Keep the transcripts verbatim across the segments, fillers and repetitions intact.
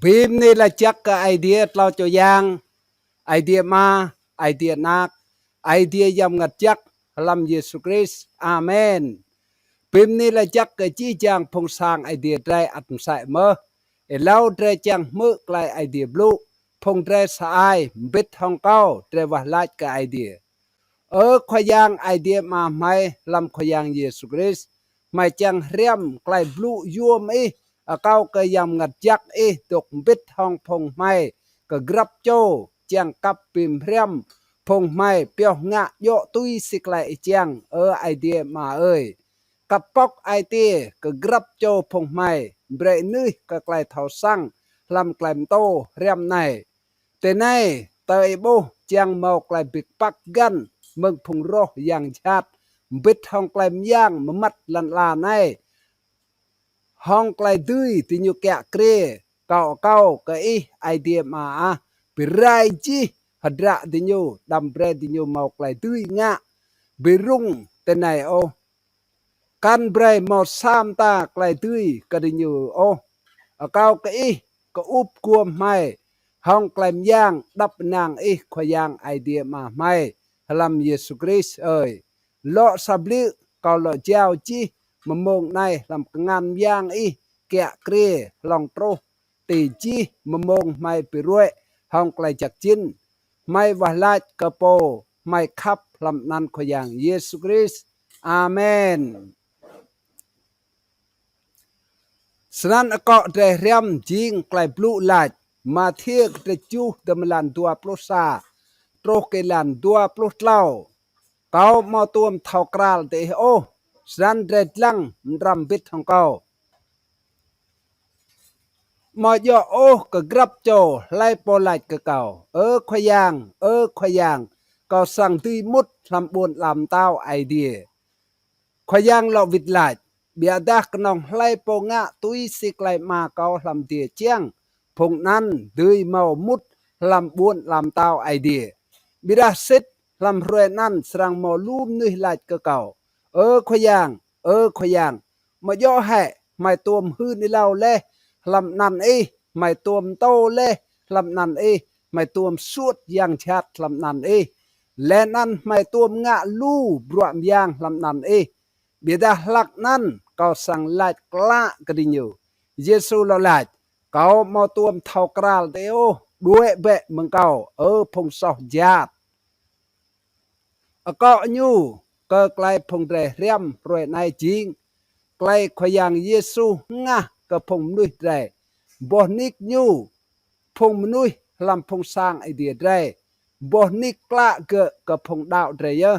Bi mni lač jăk kơ Aê Diê tlâo čô yang, Aê Diê Ama, Aê Diê Anak, Aê Diê Yang Mngăt Jăk hlăm Yêsu Krist. Amen. Bi mni lač jăk kơ jih jang phung sang Aê Diê drei ăt msĕ mơh. Êlâo drei čiăng hmư̆ klei Aê Diê blŭ, phung drei sa ai mbĭt hŏng kâo drei wah lač kơ Aê Diê. Ơ Khua Yang Aê Diê Ama hmei hlăm Khua Yang Yêsu Krist, hmei čiăng hriăm klei blŭ yuôm ih, akâo kơ Yang Mngăt Jăk ih dôk mbĭt hŏng phung hmei kơ grăp čô, čiăng kăp bi mhriăm phung hmei pioh ngă djŏ tui si klei ih čiăng, ơ Aê Diê Ama ơi. Kăp pŏk ai tiê kơ grăp čô phung hmei, brei ênưih kơ klei thâo săng hlăm klei mtô hriăm anei. Tinei, tơ ih ƀuh čiăng mâo klei bi kpăk găn mơ̆ng phung roh yang jhat, mbĭt hŏng klei myang mmăt lăn ala anei, hŏng klei dưi diñu kiă kriê, kâo akâo kơ ih Aê Diê Ama ah, bi rai jih hdră diñu, đăm brei diñu mâo klei dưi ngă bi rŭng tinei ôh. Kăn brei mâo sa mta klei dưi kơ diñu ôh. Akâo kơ ih kơup guôm hmei hŏng klei myang êđăp ênang ih Khua Yang Aê Diê Ama hmei hlăm Yêsu Krist ơi. Lŏ sa bliư̆ kâo lŏ jao jih mmông anei hlăm kngan myang ih kiă kriê hlŏng truh ti jih mmông hmei bi ruê̆ hŏng klei jăk jĭn. Hmei wah lač kơ pô hmei khăp hlăm anăn Khua Yang Yêsu Krist. Amen. Snăn akŏ drei hriăm jing klei blŭ lač Mathiơ kdrêč kjuh dơ̆ng mơ̆ng êlan dua pluh sa truh kơ êlan dua pluh tlâo. Kâo amâo tuôm thâo kral diih ôh, snăn drei dlăng mđrăm mbĭt hŏng kâo. Amâo djŏ ôh kơ grăp čô hlei pô lač kơ kâo: Ơ Khua Yang, ơ Khua Yang, kâo srăng dưi mŭt hlăm ƀuôn ala mtao Aê Diê. Khua Yang lŏ wĭt lač: Ƀiădah knŏng hlei pô ngă tui si klei Ama kâo hlăm adiê čiăng, phung anăn dưi mâo mŭt hlăm ƀuôn ala mtao Aê Diê. Ƀiădah sĭt hlăm hruê anăn srăng mâo lu mnuih lač kơ kâo: Ơ Khua Yang, ơ Khua Yang, amâo djŏ hĕ hmei tuôm hưn êlâo leh hlăm anăn ih, hmei tuôm mtô leh hlăm anăn ih, hmei tuôm suôt yang jhat hlăm anăn ih, leh anăn hmei tuôm ngă lu bruă myang hlăm anăn ih? Ƀiădah hlăk anăn kâo srăng lač klă kơ diñu. Yêsu lŏ lač: Kâo amâo tuôm thâo kral diih ôh, đuĕ bĕ mơ̆ng kâo, ơ phung soh jhat. Akŏ ñu kơ klei phung drei hriăm hruê anei jing klei Khua Yang Yêsu hngah kơ phung mnuih drei. Boh nik ñu, phung mnuih hlăm phung sang Aê Diê drei, boh nik klă gơ̆ kơ phung đăo drei yơh.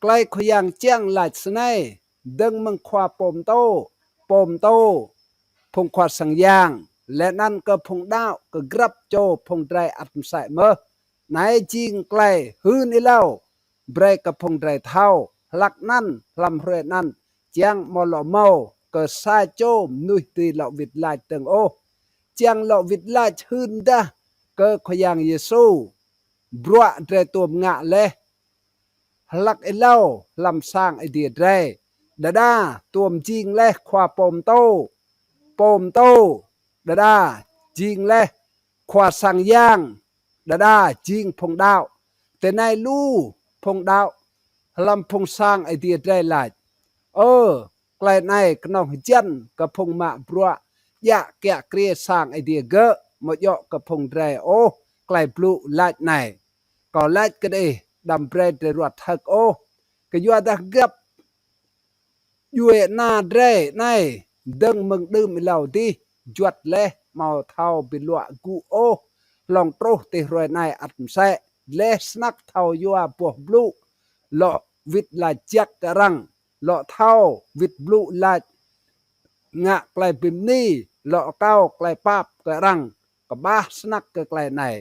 Klei Khua Yang čiăng lač snei: Dơ̆ng mơ̆ng khua pô mtô, pô mtô, phung khua sang yang, leh anăn kơ phung đăo, kơ grăp čô phung drei ăt msĕ mơh. Anei jing klei hưn êlâo brei kơ phung drei thâo, hlăk anăn hlăm hruê anăn čiăng amâo lŏ mâo kơ sa čô mnuih dưi lŏ wĭt lač dơ̆ng ôh. Čiăng lŏ wĭt lač hưn dah kơ Khua Yang Yêsu, bruă drei tuôm ngă leh hlăk êlâo hlăm sang Aê Diê drei, đa đa tuôm jing leh khua pô mtô, pô mtô, đa đa jing leh khua sang yang, đa đa jing phung đăo. Tinei lu phung đăo hlăm phung sang Aê Diê drei lač: Ơ, klei anei knŏng hjăn kơ phung mă bruă djă kiă kriê sang Aê Diê gơ̆, amâo djŏ kơ phung drei ôh klei blŭ lač anei. Kâo lač kơ diih, đăm brei drei ruăt hơ̆k ôh. Kyuadah grăp djuê ana drei anei dơ̆ng mơ̆ng đưm êlâo dih juăt leh, amâo thâo bi luă gŭ ôh, hlŏng truh ti hruê anei ăt msĕ. Leh snăk thâo yua boh blŭ, lŏ wĭt lač jăk kơ arăng, lŏ thâo wĭt blŭ lač ngă klei bi mni, lŏ akâo klei pap kơ arăng, kƀah snăk kơ klei anei.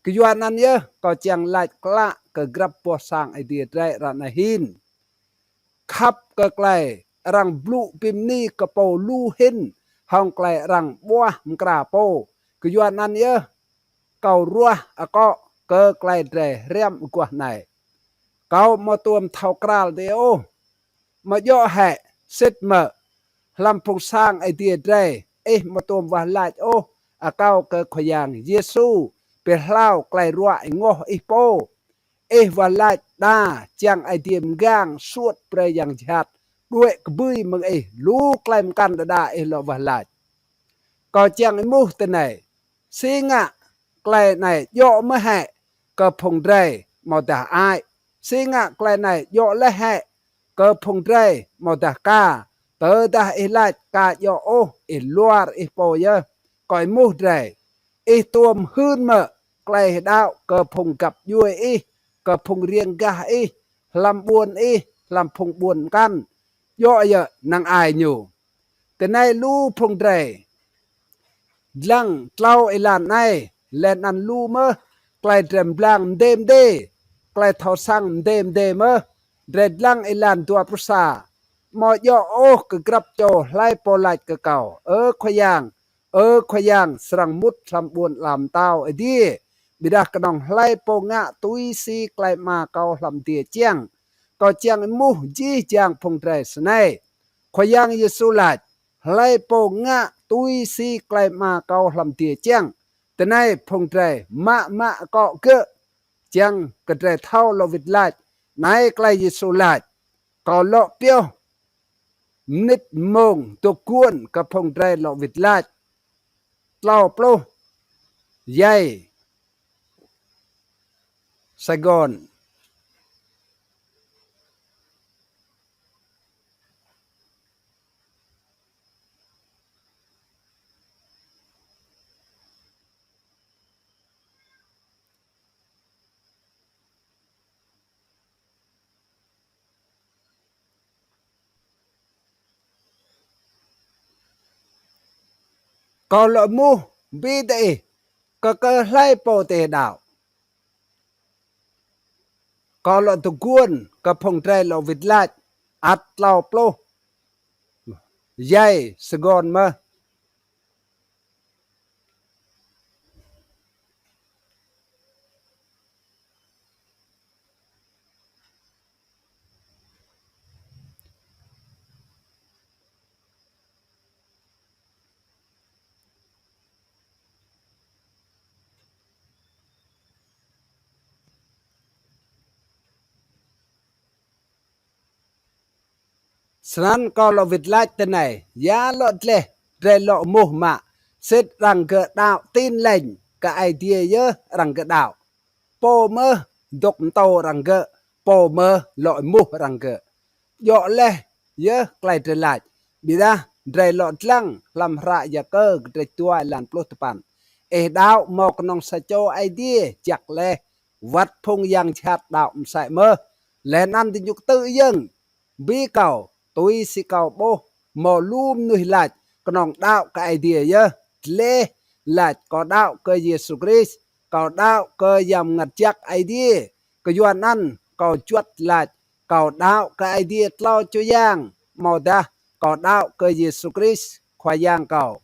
Kyuanăn yơh kâo čiăng lač klă kơ grăp boh sang Aê Diê drei ară anei hĭn. Khăp kơ klei arăng blŭ bi mni kơ pô lu hĭn hŏng klei arăng ƀuah mkra pô. Kyuanăn yơh kâo ruah akŏ kơ klei drei hriăm aguah anei. Kâo amâo tuôm thâo kral diih ôh. Amâo djŏ hĕ sĭt mơ̆ hlăm phung sang Aê Diê drei ih amâo tuôm wah lač ôh akâo kơ Khua Yang Yêsu bi hlao klei ruă êngoh ih pô. Ih wah lač đa čiăng Aê Diê mgang suôt brei yang jhat đuĕ kbưi mơ̆ng ih, lu klei mkăn đa đa ih lŏ wah lač. Kâo čiăng êmuh tinei, si ngă klei anei djŏ mơh hĕ kơ phung drei amâodah hơăi? Si ngă klei anei djŏ leh hĕ kơ phung drei amâodah ka? Tơdah ih lač ka djŏ ôh, ih luar ih pô yơh. Kâo êmuh drei, ih tuôm hưn mơ̆ klei ih đăo kơ phung găp djuê ih, kơ phung riêng gah ih, hlăm ƀuôn ih, hlăm phung ƀuôn mkăn? Djŏ yơh năng ai ñu. Tinei lu phung drei dlăng tlâo êlan anei, leh anăn lu mơh klei drei mblang mdê mdê, klei thâo săng mdê mdê mơh. Drei dlăng êlan dua pluh sa: Amâo djŏ ôh kơ grăp čô hlei pô lač kơ kâo, Ơ Khua Yang, Ơ Khua Yang, srăng mŭt hlăm ƀuôn ala mtao adiê, ƀiădah knŏng hlei pô ngă tui si klei Ama kâo hlăm adiê čiăng. Kâo čiăng êmuh jih jang phung drei snei. Khua Yang Yêsu lač, hlei pô ngă tui si klei Ama kâo hlăm adiê čiăng. Tinei phung drei mă mă akŏ gơ̆, čiăng kơ drei thâo lŏ wĭt lač. Anei klei Yêsu lač, kâo lŏ pioh mnĭt mmông dôk guôn kơ phung drei lŏ wĭt lač. Tlâo pluh, Yai, Saigon. Kâo lŏ êmuh bi diih, kơ kơ hlei pô diih đăo? Kâo lŏ dôk guôn kơ phung drei lŏ wĭt lač, ăt tlâo pluh, Yai Saigon mơh. Snăn kâo lŏ wĭt lač tinei, ya lŏ dleh drei lŏ êmuh mă, sĭt arăng gơ̆ đăo Tin Lành kơ Aê Diê yơh arăng gơ̆ đăo. Pô mơh dôk mtô arăng gơ̆, pô mơh lŏ êmuh arăng gơ̆. Djŏ leh yơh klei drei lač, ƀiădah drei lŏ dlăng hlăm hră Yakơ kdrêč dua êlan pluh dua păn: Ih đăo mâo knŏng sa čô Aê Diê jăk leh, wăt phung yang jhat đăo msĕ mơh. Leh anăn diñu ktư̆ yơ̆ng bi kâo, tui si kâo ƀuh mâo lu mnuih lač knŏng đăo kơ Aê Diê yơh, dleh lač kâo đăo kơ Yêsu Krist, kâo đăo kơ Yang Mngăt Jăk Aê Diê. Kyuanăn kâo juăt lač kâo đăo kơ Aê Diê tlâo čô yang, amâodah kâo đăo kơ Yêsu Krist Khua Yang kâo.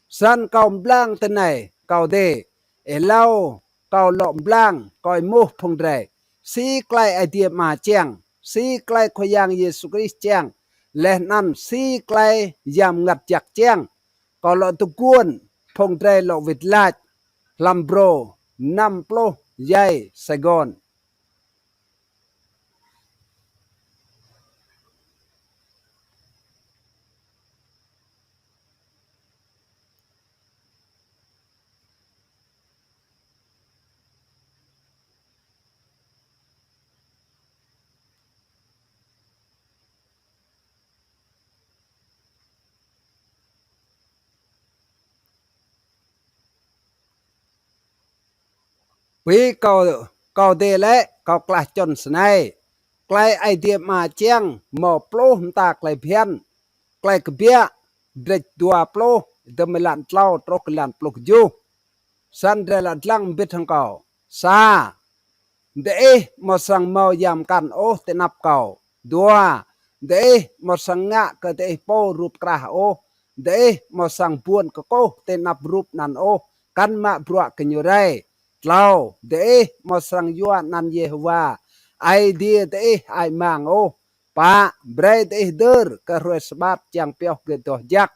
Snăn kâo mblang tinei, kâo dê, êlâo kâo lŏ mblang, kâo êmuh phung drei, si klei Aê Diê Ama čiăng, si klei Khua Yang Yêsu Krist čiăng, leh anăn si klei Yang Mngăt Jăk čiăng. Kâo lŏ dôk guôn, phung drei lŏ wĭt lač hlăm brô năm pluh Yai Saigon. Bi kâo, kâo dê lĕ, kâo klah čŭn snei. Klei Aê Diê Ama čiăng mâo pluh mta klei bhiăn. Klei Kbiă, kdrêč dua pluh, êlan tlâo truh êlan pluh kjuh. Snăn drei lŏ dlăng mbĭt hŏng kâo. Sa, diih amâo srăng mâo yang mkăn ôh ti anăp kâo. Dua, diih amâo srăng ngă kơ diih pô rup krah ôh. Diih amâo srăng buôn kkuh ti anăp rup anăn ôh, kăn mă bruă kơ ñu rei. Tlâo, diih amâo srăng yua anăn Yêhôwa Aê Diê diih hơăi mang ôh. Pă, brei diih hdơr kơ hruê Sabat čiăng pioh gơ̆ doh jăk.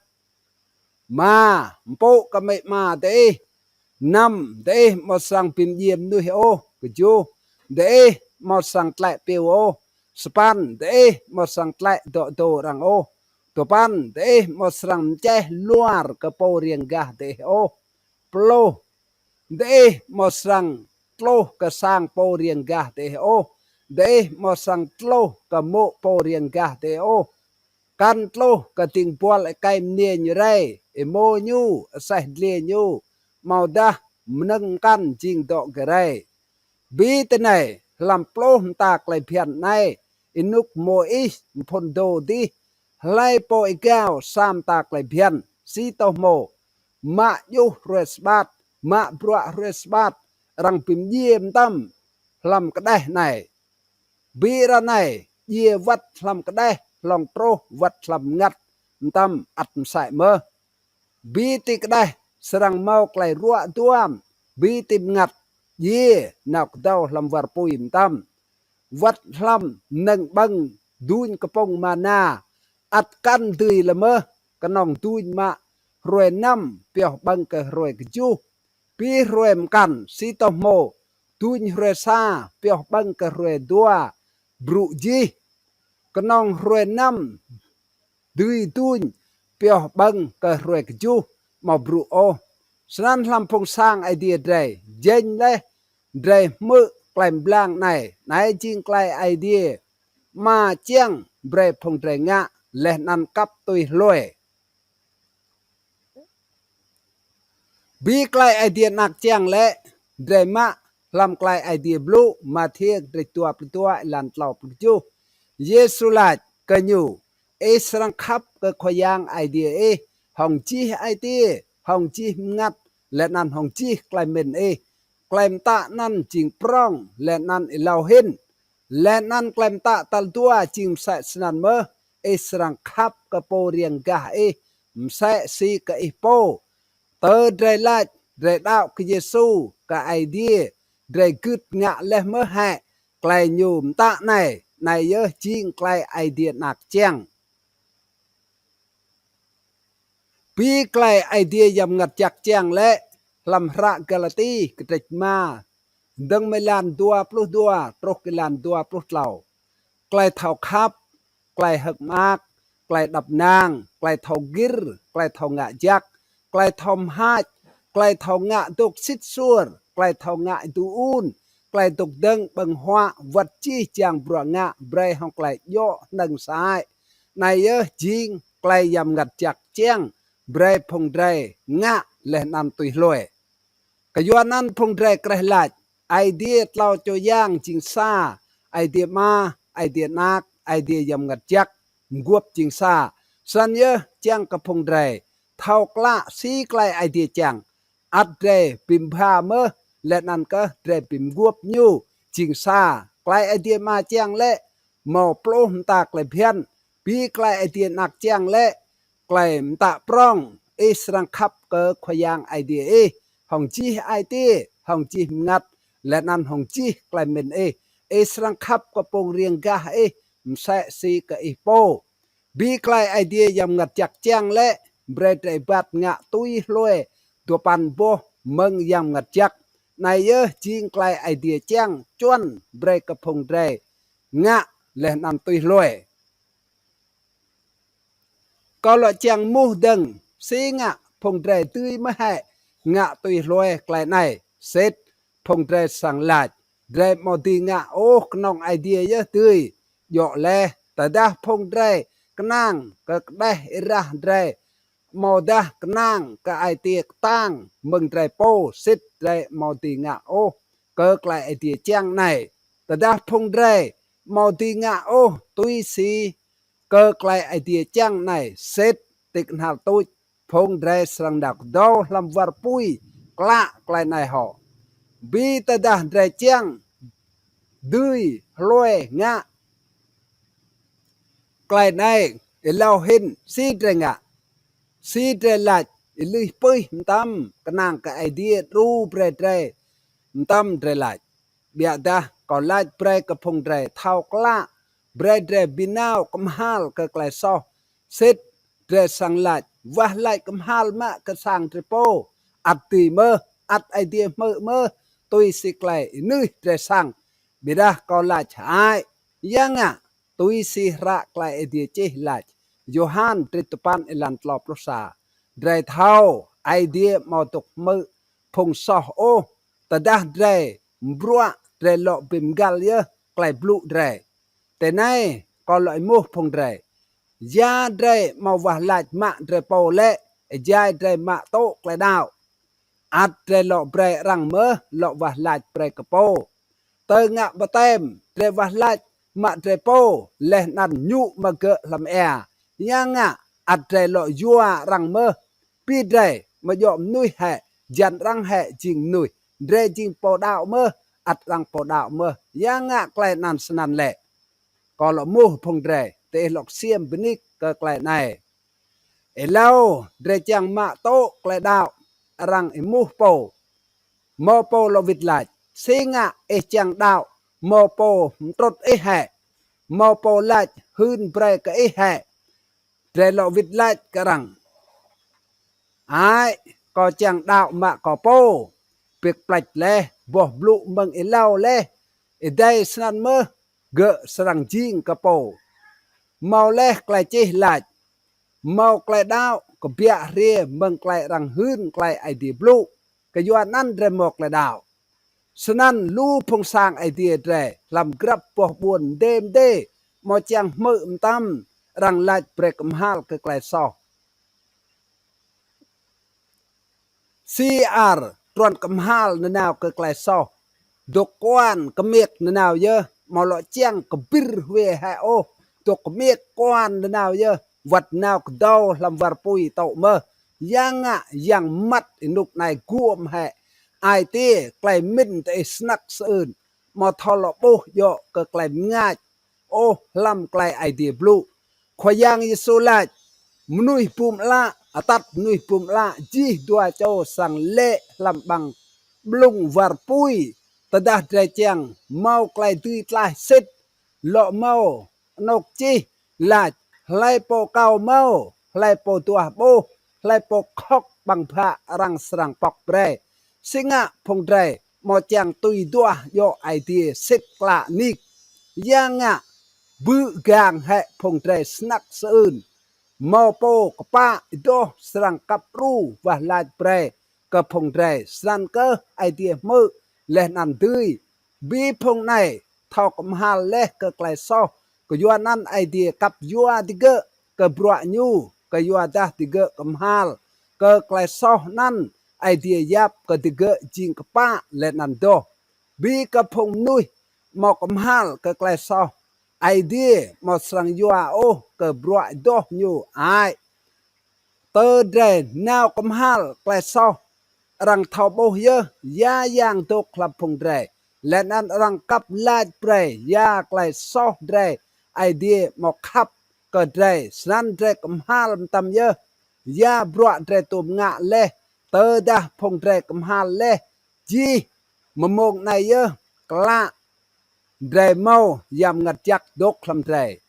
Êma, mpŭ kơ amĭ ama diih. Năm, diih amâo srăng bi mdjiê mnuih ôh. Kjuh, diih amâo srăng tlĕ piu ôh. Sa păn, diih amâo srăng tlĕ dŏ dô arăng ôh. Dua păn, diih amâo srăng mčeh luar kơ pô riêng gah diih ôh. Pluh, diih amâo srăng tluh kơ sang pô riêng gah diih ôh. Diih amâo srăng tluh kơ mô̆ pô riêng gah diih ôh. Kăn tluh kơ dĭng buăl êkei mniê ñu rei, êmô ñu, aseh dliê ñu, amâodah mnơ̆ng mkăn jing dŏ gơ̆ rei. Bi tinei, hlăm pluh mta klei bhiăn anei, ênuk Môis mphŭn dô dih, hlei pô êgao sa mta klei bhiăn, si tô hmô, mă djuh hruê Sabat, mă bruă hruê Sabat, arăng bi mdjiê mtam hlăm kđeh anei. Bi ară anei, djiê wăt hlăm kđeh, hlŏng truh wăt hlăm mngăt, mtam ăt msĕ mơh. Bi ti kđeh srăng mâo klei ruă duam, bi ti mngăt djiê nao kdâo hlăm war pui mtam. Wăt hlăm mnơ̆ng ƀơ̆ng duñ kpŭng mana, ăt kăn dưi lĕ mơh, knŏng duñ mă hruê năm pioh ƀơ̆ng kơ hruê kjuh. Bi hruê mkăn si tô hmô, duñ hruê sa pioh ƀơ̆ng kơ hruê dua, brŭ jih. Knŏng hruê năm dưi duñ pioh ƀơ̆ng kơ hruê kjuh, amâo brŭ ôh. Snăn hlăm phung sang Aê Diê drei, jêñ leh drei hmư̆ klei mblang anei, anei jing klei Aê Diê Ama čiăng brei phung drei ngă, leh anăn kăp tui hlue. Bi klei Aê Diê Anak čiăng lĕ, drei mă hlăm klei Aê Diê blŭ, Mathiơ kdrêč dua pluh dua êlan tlâo pluh kjuh. Yêsu lač kơ ñu, ih srăng khăp kơ Khua Yang Aê Diê ih hŏng jih ai tiê, hŏng jih mngăt, leh anăn hŏng jih klei mĭn ih. Klei mtă anăn jing prŏng, leh anăn êlâo hĭn. Leh anăn klei mtă tal dua jing msĕ snăn mơh, ih srăng khăp kơ pô riêng gah ih msĕ si kơ ih pô. Tơ drei lač, drei đăo kơ Yêsu, kơ Aê Diê, drei gưt ngă leh mơh hĕ klei ñu mtă anei, anei yơh jing klei Aê Diê Anak čiăng. Bi klei Aê Diê Yang Mngăt Jăk čiăng lĕ, hlăm hră Galati kdrêč êma, dơ̆ng mơ̆ng êlan dua pluh dua truh kơ êlan dua pluh tlâo. Klei thâo khăp, klei hơ̆k mơak, klei êđăp ênang, klei thâo gĭr, klei thâo ngă jăk, klei thâo mhač, klei thâo ngă dôk sĭt suôr, klei thâo ngă êdu êun, klei dôk dơ̆ng ƀơ̆ng huă, wăt jih jang bruă ngă brei hŏng klei djŏ hnơ̆ng sơăi. Anei yơh jing klei Yang Mngăt Jăk čiăng brei phung drei ngă leh anăn tui hlue. Kyuanăn phung drei kreh lač, Aê Diê tlâo čô yang jing sa, Aê Diê Ama, Aê Diê Anak, Aê Diê Yang Mngăt Jăk, mguôp jing sa. Snăn yơh čiăng kơ phung drei thâo klă si klei Aê Diê čiăng, ăt drei bi mbha mơh, leh anăn kơh drei bi mguôp ñu jing sa. Klei Aê Diê Ama čiăng lĕ, mâo pluh mta klei bhiăn. Bi klei Aê Diê Anak čiăng lĕ, klei mtă prŏng, ih srăng khăp kơ Khua Yang Aê Diê ih hŏng jih ai tiê, hŏng jih mngăt, leh anăn hŏng jih klei mĭn ih. Ih srăng khăp kơ pô riêng gah ih msĕ si kơ ih pô. Bi klei Aê Diê Yang Mngăt Jăk čiăng lĕ, brei drei êbat ngă tui hlue dua păn boh mơ̆ng Yang Mngăt Jăk. Anei yơh jing klei Aê Diê čiăng čuăn brei kơ phung drei ngă leh anăn tui hlue. Kâo lŏ čiăng êmuh dơ̆ng, si ngă phung drei dưi mơh hĕ ngă tui hlue klei anei? Sĭt phung drei srăng lač, drei amâo dưi ngă ôh, knŏng Aê Diê yơh dưi. Djŏ leh, tơdah phung drei knang kơ kđeh êrah drei, amâodah knang kơ ai tiê ktang mơ̆ng drei pô, sĭt drei amâo dưi ngă ôh kơ klei Aê Diê čiăng anei. Tơdah phung drei amâo dưi ngă ôh tui si kơ klei Aê Diê čiăng anei, sĭt ti knhal tuč phung drei srăng nao kdâo hlăm war pui klă klei anei hŏ. Bi tơdah drei čiăng dưi hlue ngă klei anei, êlâo hĭn si drei ngă? Si drei lač, êlưih pưih mtam, knang kơ Aê Diê đru brei drei mtam drei lač. Ƀiădah kâo lač brei kơ phung drei thâo klă, brei drei bi nao kmhal kơ klei soh, sĭt drei srăng lač, wah lač kmhal mă kơ sang drei pô, ăt dưi mơh, ăt Aê Diê hmư̆ mơh, tui si klei ênưih drei săng. Ƀiădah kâo lač hơăi, ya ngă, tui si hră klei Aê Diê čih lač, Yôhan drit tpăn êlan tlâo pluh sa. Drei thâo, Aê Diê amâo dôk hmư̆ phung soh ôh, tơdah drei mbruă drei lŏ bi mgăl yơh klei blŭ drei. Tinei, kâo lŏ êmuh phung drei. Ya drei amâo wah lač mă drei pô lĕ, êjai drei mă tŭ klei đăo. Ăt drei lŏ brei arăng mơh lŏ wah lač brei kơ pô. Tơ ngă baptem, drei wah lač mă drei pô, leh anăn ñu mă gơ̆ hlăm êa. Ya ngă, ăt drei lŏ yua arăng mơh. Bi drei, amâo djŏ mnuih hĕ, jăn arăng hĕ jing mnuih. Drei jing pô đăo mơh, ăt arăng pô đăo mơh. Ya ngă klei anăn snăn lĕ. Kâo lŏ êmuh phung drei, diih lŏ ksiêm bi nik kơ klei anei. Êlâo drei čiăng mă tŭ klei đăo, arăng êmuh pô. Mâo pô lŏ wĭt lač, si ngă ih čiăng đăo, mâo pô mtrŭt ih hĕ. Mâo pô lač hưn brei kơ ih hĕ. Drei lŏ wĭt lač kơ arăng. Ai, kâo čiăng đăo mă kâo pô, bi kplĕč leh, boh blŭ mơ̆ng êlâo leh, êdei snăn mơh, gơ̆ srăng jing kơ pô. Mâo leh klei čih lač, mâo klei đăo, kbiă hriê mơ̆ng klei arăng hưn klei Aê Diê blŭ, kyuanăn drei mâo klei đăo. Snăn lu phung sang Aê Diê drei, hlăm grăp boh ƀuôn mdê mdê, amâo čiăng hmư̆ mtam, arăng lač brei kmhal kơ klei soh. Si ar, truăn kmhal nanao kơ klei soh. Dôk kuan kmiêk nanao yơh, amâo lŏ čiăng kbĭr hwiê hĕ ôh. Dôk kmiêk kuan nanao yơh, wăt nao kdâo hlăm war pui tŭ mơh. Ya ngă yang mmăt ênuk anei guôm hĕ. Ai tiê, klei mĭn diih snăk sơưn. Amâo thâo lŏ ƀuh djŏ kơ klei mngač ôh hlăm klei Aê Diê blŭ. Khua Yang Yêsu lač, mnuih bum ală, atăt mnuih bum ală, jih dua čô srăng lĕ hlăm ƀăng blŭng war pui, tơdah drei čiăng mâo klei dưi tlaih sĭt, lŏ mâo anôk čih lač, hlei pô akâo mâo, hlei pô duah ƀuh, hlei pô khŏk ƀăng bhă arăng srăng pŏk brei. Si ngă phung drei amâo čiăng tui duah djŏ Aê Diê sĭt klă nik. Ya ngă bư̆ gang hĕ phung drei snăk sơưn. Mâo pô kpă êdoh srăng kăp đru wah lač brei kơ phung drei, snăn kơh Aê Diê hmư̆ leh anăn dưi. Bi phung anei thâo kmhal leh kơ klei soh, kyuanăn Aê Diê kăp yua digơ̆ kơ bruă ñu, kyuadah digơ̆ kmhal kơ klei soh anăn Aê Diê yap kơ digơ̆ jing kpă leh anăn doh. Bi kơ phung mnuih amâo kmhal kơ klei soh, Aê Diê amâo srăng yua ôh kơ bruă doh ñu ai. Tơ drei nao kmhal klei soh, arăng thâo ƀuh yơh ya yang dôk hlăm phung drei. Leh anăn arăng kăp lač brei ya klei soh drei, Aê Diê amâo khăp kơ drei, snăn drei kmhal mtam yơh. Ya bruă drei tuôm ngă leh, tơdah phung drei kmhal leh, jih mmông anei yơh klă drei mâo Yang Mngăt Jăk dôk hlăm drei.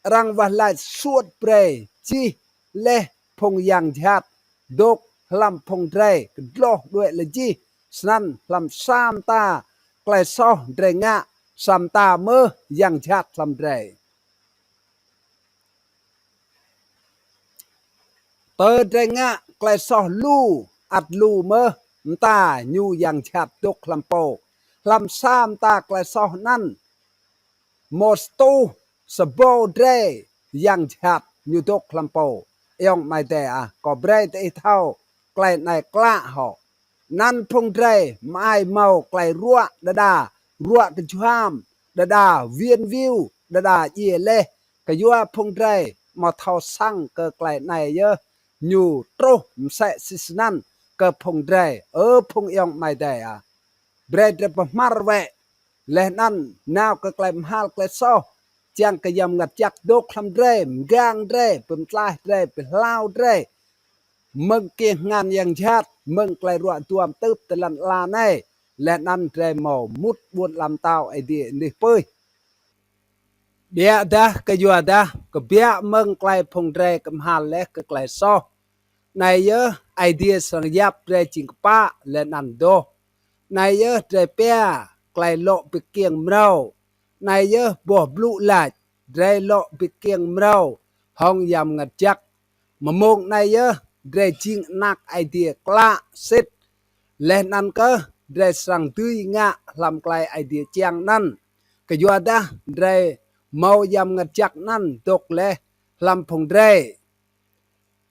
Arăng wah lač suôt brei jih leh phung yang jhat dôk hlăm phung drei kdloh đuĕ leh jih, snăn hlăm sa mta klei soh drei ngă, sa mta mơh yang jhat hlăm drei. Tơ drei ngă klei soh lu, ăt lu mơh mta ñu yang jhat dôk hlăm pô. Hlăm sa mta klei soh anăn, mâo stuh sa ƀâo drei yang jhat ñu dôk hlăm pô. Ayŏng amai adei ah, kâo brei diih thâo klei anei klă hŏ. Anăn phung drei mơai mâo klei ruă đa đa, ruă kjhuam đa đa, wiên wiu đa đa djiê leh. Kyua phung drei amâo thâo săng kơ klei anei yơh, ñu truh msĕ si snăn kơ phung drei. Ơ phung ayŏng amai adei ah, brei drei pơhmăr wĕ, leh anăn nao kơ klei kmhal klei soh, čiăng kơ Yang Mngăt Jăk dôk hlăm drei, mgang drei, bi mtlaih drei, bi hlao drei mơ̆ng kkiêng kngan yang jhat, mơ̆ng klei ruă duam tưp ti lăn ala anei, leh anăn drei mâo mŭt ƀuôn ala mtao Aê Diê ênưih pưih. Ƀiădah kyuadah kbiă mơ̆ng klei phung drei kmhal leh kơ klei soh, Anei yơh Aê Diê srăng yap drei jing kpă leh anăn doh. Anei yơh drei pia klei lŏ bi kkiêng mrâo. Anei yơh boh blŭ lač drei lŏ bi kkiêng mrâo hŏng Yang Mngăt Jăk. Mmông anei yơh drei jing anak Aê Diê klă sĭt. Leh anăn kơh drei srăng dưi ngă hlăm klei Aê Diê čiăng anăn. Kyuadah drei mâo Yang Mngăt Jăk anăn dôk leh hlăm phung drei.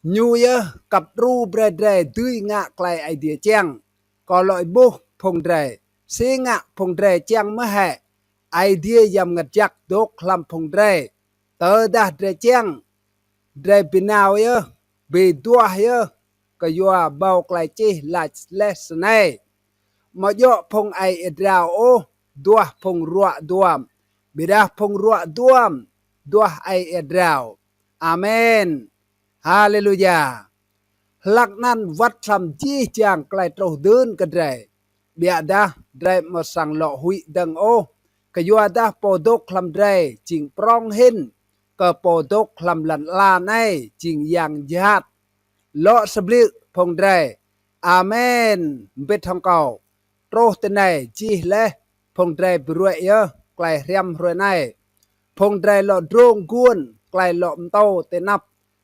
Ñu yơh kăp đru brei drei dưi ngă klei Aê Diê čiăng. Kâo lŏ êmuh phung drei, si ngă phung drei čiăng mơh hĕ Aê Diê Yang Mngăt Jăk dôk hlăm phung drei? Tơdah drei čiăng, drei bi nao yơh, bi duah yơh, kyua ƀâo klei čih lač leh snei: Amâo djŏ phung aê êa drao ôh duah phung ruă duam, ƀiădah phung ruă duam duah aê êa drao. Amen. Haleluya. Hlăk anăn wăt hlăm jih jang klei truh dưn kơ drei, ƀiădah drei amâo srăng lŏ huĭ dơ̆ng ôh, kyuadah pô dôk hlăm drei jing prŏng hĭn kơ pô dôk hlăm lăn ala anei, jing yang jhat. Lŏ sa blư̆ phung drei. Amen. Mbĭt hŏng kâo. Truh tinei jih leh, phung drei bi ruê̆ yơh klei hriăm hruê anei. Phung drei lŏ drông guôn klei lŏ mtô ti anăp.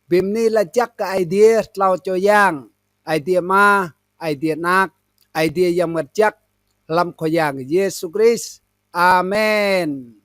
Bi mni lač jăk kơ Aê Diê tlâo čô yang, Aê Diê Ama, Aê Diê Anak, Aê Diê Yang Mngăt Jăk, hlăm Khua Yang Yêsu Krist. Amen.